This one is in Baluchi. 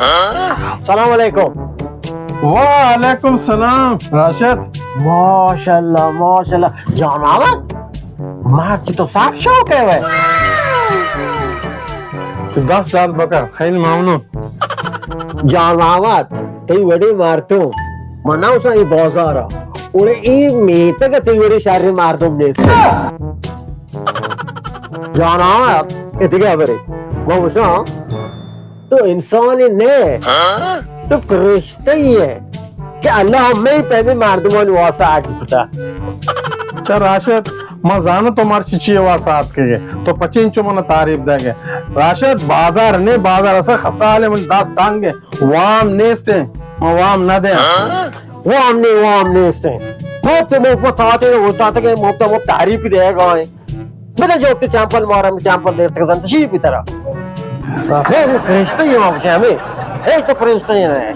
سلام علیکم. وعلیکم سلام راشد. ماشاءاللہ، ماشاءاللہ. جان محمد، مرچی تو سک شوق ئے وے. دست درد بکا، خیلی ممنون. جان محمد، تئی وڑیں مردم، من نہ گوشاں اے بازار ءَ، اوڑے اے میتگ ءَ تئی وڑیں شریں مردم نیست. جان محمد، اے دگہ ہبرے. من گوشاں، تو انسانے نہ ئے، تو فرشتہ ئے کہ اللہ ہمے پیمیں مردمانی واسطہ آتک کتا. چہ راشد، من زاناں تو مرچی چی واسطہ آتکگ ئے، تو پچین چو من تعریف دئیگ ئے. راشد، بازار نے، بازار اسا خسالے، من دست تنگ ئے، وام نیست ایں، من وام نہ دیاں. وام نے، وام نیست ایں. مفت، مفت ساعت ئے، استاد کہ مفت، مفت تعریف دئیگ ئے. بدے جو کہ چمپل مارا، چمپل دیر تک زنت شی بیترا. اے فرشتہ ئے، ما گوشے ہمے. اے تو فرشتہ ئے نہ ئے.